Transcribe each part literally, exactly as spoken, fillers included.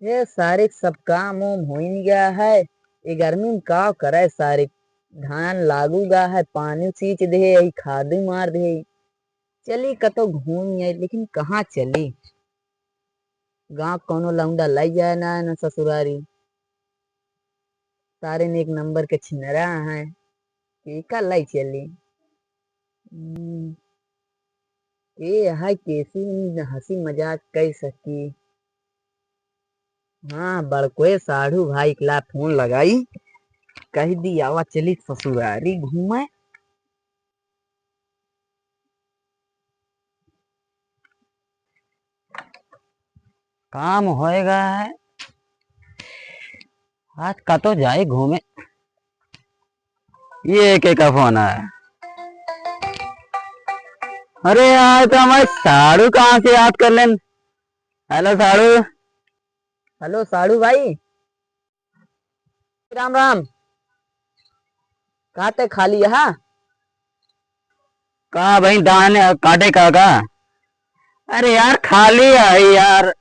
ए सारे, सब काम उम होइन गया है। ए गर्मी में का करे सारे, धान लागू गा है, पानी सींच दे, यही खादू मार दे। चली कतो घूम आई, लेकिन कहाँ चली? गाँव कौनो लौंडा लाई जाए ना, ना ससुरारी। सारे ने एक नंबर के छिनरा हैं, के का लाई चली? हम्म, के है, कैसी हंसी मजाक कर सकी? हाँ, बड़कोए साढ़ू भाई के ला फोन लगाई, कह दी आवा चली ससुरारी घूमे। काम होएगा है, आज का तो जाए घूमे। ये के का फोन है? अरे यार, तो हमारे साढ़ू कहाँ से याद कर लेन? हेलो साढ़ू। हेलो साढ़ू भाई, राम राम। का ते खाली यहाँ? का भाई, धान काटे का का? अरे यार, खाली है यार।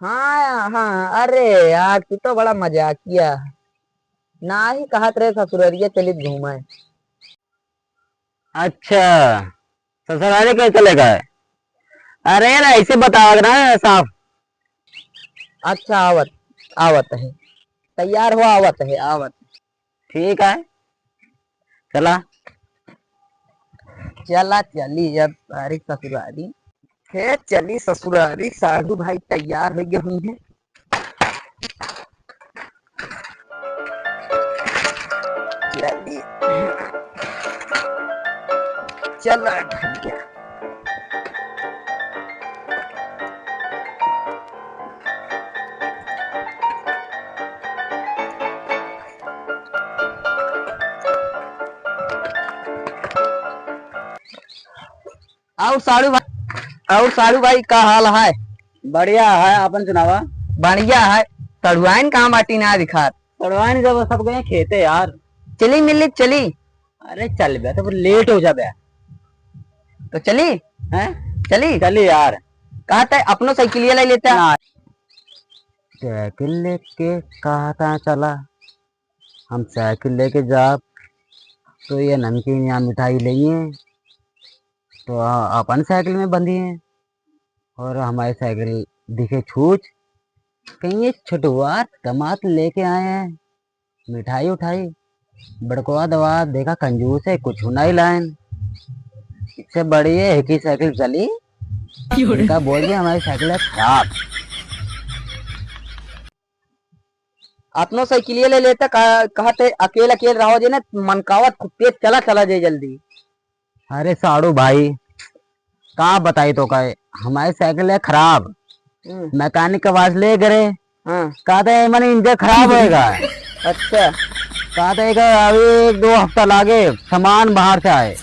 हाँ, हाँ, अरे यार, तू तो बड़ा मजाकिया है। ना ही कहत रहे ससुररिया चलित घूमे। अच्छा, ससुरारी के चले गए? अरे यार, ऐसे बतावा ना साफ। अच्छा, आवत, आवत है, तैयार हो, आवत है, आवत। ठीक है, चला। चला, चली अब सारी ससुरारी। हे, चली ससुरारी, साढ़ू भाई तैयार हो गए हुई हैं। चली। चला भैया। और साढ़ू भाई, और साढ़ू भाई का हाल है? बढ़िया है, आपन सुनावा। बढ़िया है। सड़ुआइन कहाँ बाटी ना दिखात? सड़ुआइन जब सब गए खेते यार। चली मिली चली। अरे चल बे, तो लेट हो जाबे। तो चली? हैं? चली? चली यार। कहा ते अपनो साइकिलिया ले लेता। ना। साइकिल लेके कहा था चला? हम साइकिल लेके जाब तो ये नमकीन या मिठाई लेइए तो आ-, अपन साइकिल में बंधी हैं और हमारी साइकिल दिखे छूछ। कहीं ये छोटुआ दमाद लेके आए हैं मिठाई उठाई। बड़कवा दवा देखा कंजूस है, कुछ नहीं लायन। इससे बड़ी है एक ही साइकिल चली। इनका बोल दिया हमारी साइकिल है खराब। अपनो साइकिलिया ले लेता, कहा, कहत है, अकेल अकेल रहो जे ना, मनकावत खूब तेज चला, चला जाए जल्दी। अरे साड़ू भाई, का बताई तो का, हमारी साइकिल है खराब। हम्म। मैकेनिक के पास ले गए। हाँ। कहते हैं, "मने इंजन खराब होएगा।" अच्छा। कहते हैं कि अभी एक दो हफ्ता लागे, सामान बाहर से आए।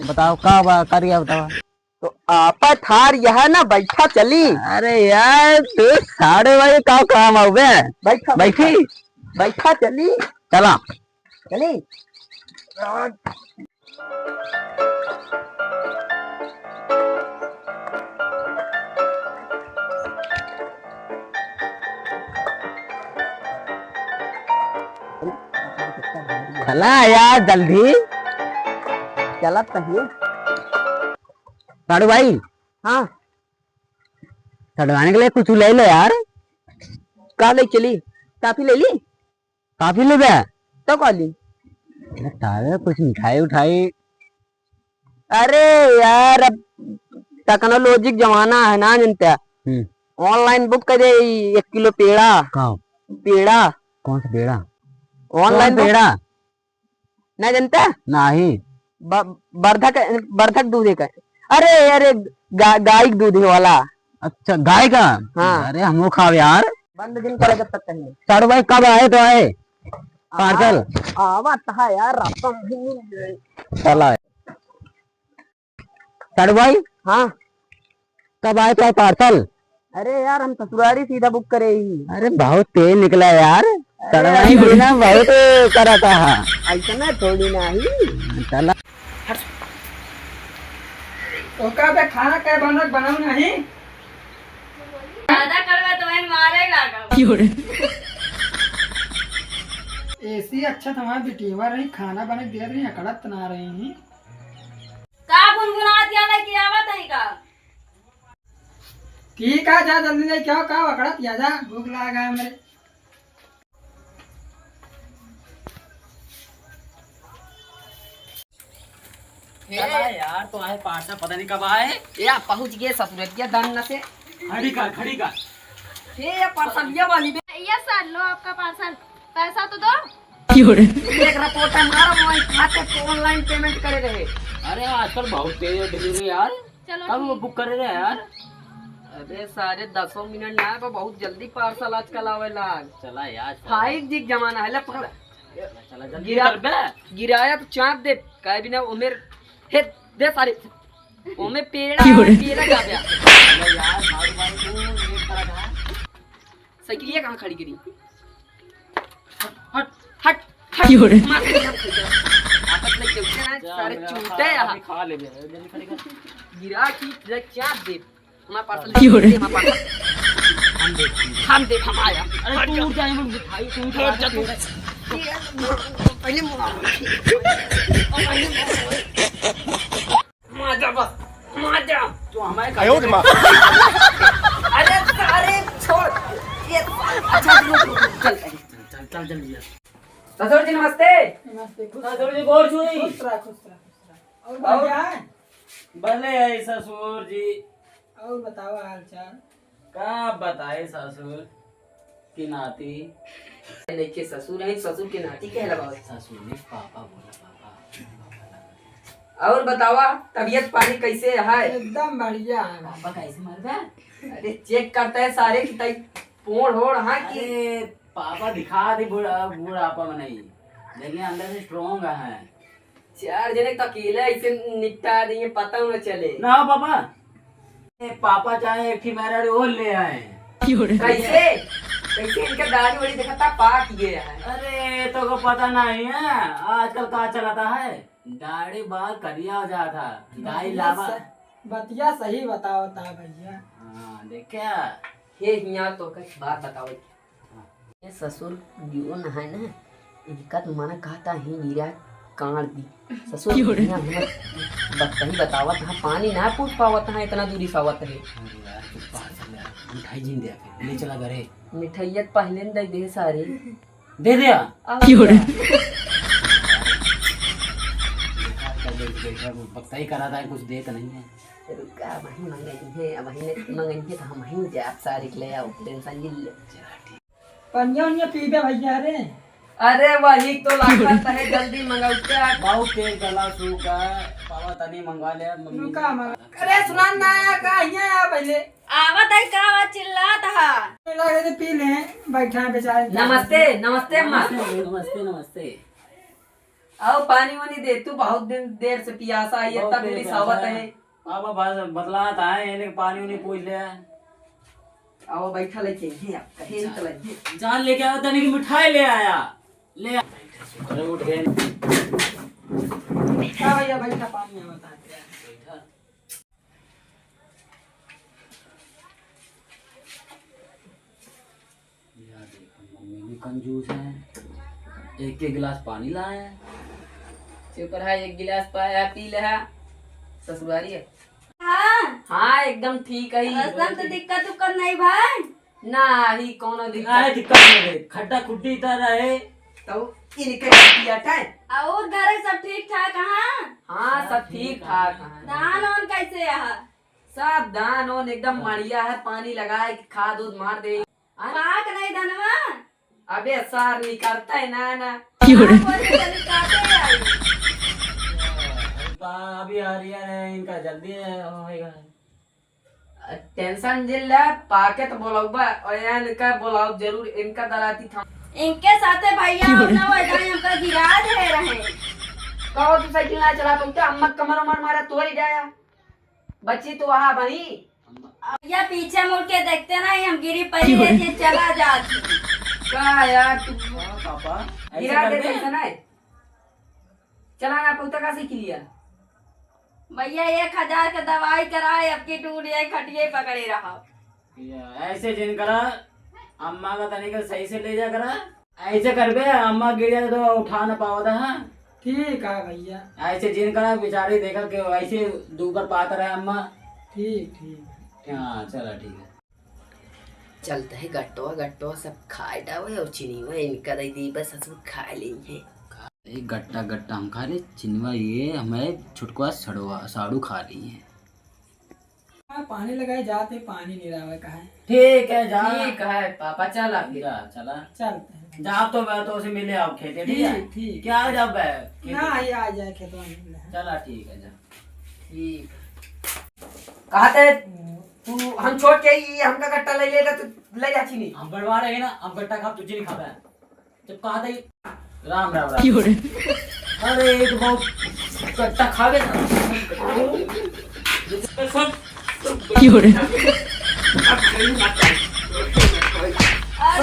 बताओ, का बा-, करिए बताओ। तो आपा थार यह ना बैठा चली। अरे यार, तू साड़ू भाई का काम आवे? बैठा, बैठी? बैठा। बैठा चली। चला। चली। चला यार, जल्दी। चलत नहीं। साड़ू भाई। हाँ। सड़वाने के लिए कुछ ले लो यार। का ले चली? काफी ले ली? काफी ले बे? तो का ली? अरे तारे कुछ मिठाई उठाई। अरे यार, अब टेक्नोलॉजी का जमाना है ना, जनता। हम्म। Online book कर दे, एक किलो पेड़ा। का? पेड़ा। कौन सा पेड़ा? Online कौन book। पेड़ा? ना जनता? नहीं। ब-, बर्धक, बर्धक दूधे का। अरे, अरे, गा-, गाय के दूधे वाला। अच्छा, गाय का? हाँ। अरे, हमहू खाब यार। बंद दिन करे जब तक कहीं। साड़ू भाई, कब आए तो आए? आ-, parcel? आवत है यार, रास्ता में ही मिल जाए। चला। साड़ू भाई? हाँ। कब आए तो parcel? अरे यार, हम ससुरारी सीधा book करे ही। अरे, बहुत तेज निकला यार। अरे सड़वाई यार। भी ना बहुत करा था। ऐसा ना थोड़ी ना ही। चला। ओका बे खाना का बनत बनाऊ नहीं? ज्यादा करबे तो इन मारे लागब। की हो रे? एसी अच्छा था, वहाँ बिटिया रही, खाना बने दिया रही, अकड़त ना रही। का गुनगुनात या लेके आवत है का? ठीक है, जा जल्दी लेके आओ, का अकड़त या जा, भूख लागा है मेरे। चला यार, तो आए पार्सल पता नहीं कब आए। या पहुँच गए ससुरतिया दन्न से। खड़ी कर, खड़ी कर। हे, ये पार्सलिया वाली बे। ये सर, लो आपका पार्सल, पैसा तो दो। की हो रे? एक रिपोर्ट है, मारो वहीं खाते पे ऑनलाइन पेमेंट करे रहे। अरे आजकल बहुत तेज है डिलीवरी यार। चलो कब वो ठीक। बुक करे रहे यार? अबे सारे दसों मिनट ना, तो बहुत जल्दी पार्सल आजकल आवे लाग। चला यार, चला। फाइव जी के जमाना है, ले पकड़। चला, चला, जल्दी गिरा, कर बे। गिराया तो चाप दे, काय बिना उमेर, हे, दे सारे। ओमे पेड़ा की हो रे? पेड़ा जा बे। चला यार, मारू, मारू, तू ये करा था। साइकिलिया कहाँ खड़ी करी? हट, हट, हट। की हो रे? मार के हट। आफत लग जाऊ ना, जा, सारे मेरा चूते खा, यहाँ। अभी खा ले बे, जल्दी खड़ी कर। गिरा की, गिरा क्या दे? हमारे पार्सल की हो रे? दे, हमारे पार्सल। हम दे, हम दे। हम दे, हम आया। अरे तू उठ जा, ये मिठाई, तू उठ जा, तू। पहले मुड़ा। पहले मुड़ा। माजा बस, माजा। तू हमारे आयो रे माँ। अरे सारे छोड़। ये अच्छा रुक, रुक, रुक, चल, चल, चल, चल, जल्दी चल। ससुर जी नमस्ते। नमस्ते, खुश ससुर जी गोर छुई। खुश रहा, खुश रहा, खुश रहा। और और? बढ़िया है? भले है ससुर जी। और बतावा हाल चाल? का बताए ससुर की नाती। नइखे ससुर है, ससुर के नाती कहला बाबा। ससुर ने पापा बोला, पापा। और बतावा, तबीयत पानी कैसे है? एकदम बढ़िया है। पापा कैसे मर गए? अरे, चेक करते हैं सारे की तई पोड़ होड़, हाँ की? अरे, पापा दिखा दी बुढ़ा, बुढ़ापा में नहीं, लेकिन अंदर से स्ट्रॉन्ग है। चार जने तो अकेले ऐसे निपटा देंगे, पता न चले। ना पापा, ए, पापा चाहे एक ठे मेहरारू और ले आए। कैसे? कैसे इनका दाढ़ी वाढ़ी देखता पाक गया है। अरे, तो को पता नहीं है, आजकल का चलता है, दाढ़ी बाल करिया हो जाता, दाढ़ी बतिया लावा। स-, बतिया सही बतावता भैया। हाँ, देखा? हे हिया तो कई बात बतावत। ये ससुर जो न है ना, इनका तो मना कहता ही गिरा काट दी। ससुर क्यों रे? हिया हमर बतही बतावत है, पानी ना पूछ पावत है, इतना दूरी से आवत है। अरे यार, तू पार्सल ले आ, मिठाई जिन दे, ले चला घरे। मिठाइया तो पहले न दे दे सारे। दे दे आ। अब क्यों रे? क्या? बेकार कर दे, बेकार, बतही करा था, कुछ दे तो नहीं है। रुका, वही मंगई है, वही ने मंगई है तो हम ही जाब सारे के ले आओ, टेंशन जिन ले। पनिया उनिया पीबे भैया रे। अरे वही तो लागत है, जल्दी मंगाओ क्या? बहुत तेज गला सूखा है, पापा तनी मंगवा ले, मम्मी रुका ने मंगा। अरे सुना ना, का हिया आ पहले। आवत है का, आवाज चिल्लात हा। लगे तो पी ले, बैठा है बेचारे। नमस्ते, नमस्ते अम्मा। नमस्ते, नमस्ते, नमस्ते। आओ पानी वानी दे तू, बहुत दिन देर से पियासा है, बहुत इतना तेज दूरी से आवत प्यासा है। है। अब बस बतलात है, इन्हें पानी उनी पूछ ले। आओ बैठा लेके, ये आप कहे अच्छा। निकल आइए। जान लेके आया, तनी की मिठाई ले आया। ले आ। अरे उठ गए। हाँ भैया, बैठा, पानी है, बता दे। बैठा। यार देखो, मम्मी भी कंजूस है, एक एक गिलास पानी लाए हैं। चुप रहा, एक गिलास पाया, पी ले हा। ससुरारी है। हाँ। हाँ, एकदम ठीक है। रास्ता में तो दिक्कत उक्कत नहीं भाई? ना, ही कौनो दिक्कत। काहे दिक्कत नहीं रहे? खड्डा खुड्डी इतना रहे। तो इनके दिया था। और घर है सब ठीक ठाक, हाँ? हाँ, सब ठीक ठाक है। धान वान कैसे है? सब धान वान एकदम बढ़िया है, पानी लगाए, खाद उद मार दे। हाँ? पाक नहीं धनवा? अबे सार निकलता है ना, ना। क्यों रे? हाँ, बोले चल काटे आई। अभी आ रही है, इनका जल्दी होएगा। टेंशन जिन ले, पाके तो बोलाउबा, और इनका बोलाउब जरूर, इनका दराती था। इनके साथे भैया क्यों रे? ना हो जाए, हमका गिरा दे रहे। कहो तू साइकिल ना चला तो क्या, अम्मा कमर उमर मारा तोड़ ही जाया। बच्ची तो वहाँ बनी। भैया पीछे मुड़ के देखते नहीं, हम गिरी पड़ी क्यों? रहती, चला जाती। का यार तू हाँ, पापा, ऐसे गिरा कर देते दे? ऐसा नहीं। चला ना पौता का सीख लिया। भैया एक हजार के दवाई कराए, अब की टूट जाए, खटिया पकड़े रहा। या, ऐसे जिन करा, अम्मा का तनिक सही से ले जा करा। ऐसे करबे, अम्मा गिर जाए तो उठा ना पावत है। ठीक है भैया। ऐसे जिन करा, बेचारी देखा कि ऐसे दूबर पात रहे अम्मा। ठीक, ठीक। हाँ, चला, ठीक है। चलत है गट्टवा, गट्टवा सब खाए डावे और चिनिवा इनका दे दी, बस ससुर खा ली है। एक गट्टा, गट्टा हम खा ले, चिनिवा ये हमें छुटकवा सड़वा, साड़ू खा ली है। हाँ, पानी लगाए जाते, पानी नहीं रहा है, कहाँ है? ठीक है, जा। ठीक है पापा, चला फिर। जा, चला। चलते हैं। जा, तो मैं तो उसे मिले आओ खेते, ठीक है? ठीक, ठीक। क्या जब है खेते? ना, ये आ जाए खेतवा में। चला, ठीक है, जा। ठीक। कहा थे तू, हम छोड़ के ही हमका गट्टा ले लेता, तू ले जाती नहीं। हम बंटवा रहे ना, हम गट्टा खाब, तुझे नहीं खाबे। जब कहा था ये, राम, राम, राम। क्यों रे? अरे, ये तो बहुत गट्टा खा गया था। क्यों रे? अरे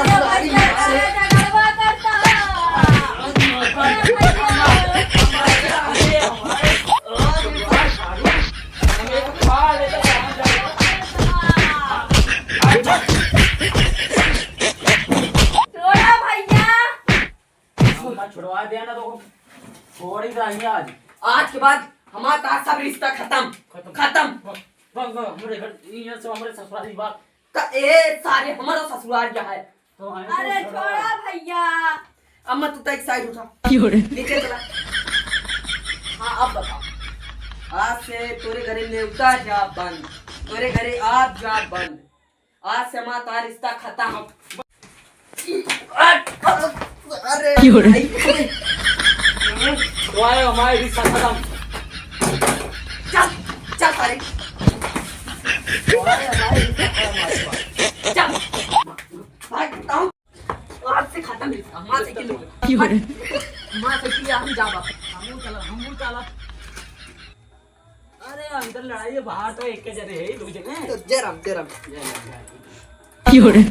भैया, अरे झगड़वा करता है। अरे भैया। छोड़ा भैया। अम्मा छुड़वा दिया ना तो छोड़ ही देंगे आज। आज के बाद हमारा तार सब रिश्ता खत्म। खत्म। खत्म। बस, बस, बस, हमरे घर, ये सब हमरे ससुराल की बात। त ए सारे हमारा ससुराल क्या है? तो हम तो अरे छोड़वा। छोड़ा भैया। अम्मा तू तो एक साइड उठा। क्यों रे? नीचे चला। हाँ, अब बताओ। आज से तोरे घरे नेवता जा बंद, तोरे घरे आप जा बंद। आज से हमारा तार रिश्ता खत्म। अरे क्यों रे? भाई, वाह, हमारा रिश्ता खत्म। चल, चल सारे। चल। भाग, बताओ। आज से खत्म रिश्ता, हमार साइकिल लो। क्यों रे? हमार साइकिल हम जाबा। हमहू चला, हमहू चला। अरे, अंदर लड़ाई है, बाहर तो एक जने है, दो जने। तो जय राम, जय राम। जय राम, जय राम। क्यों रे?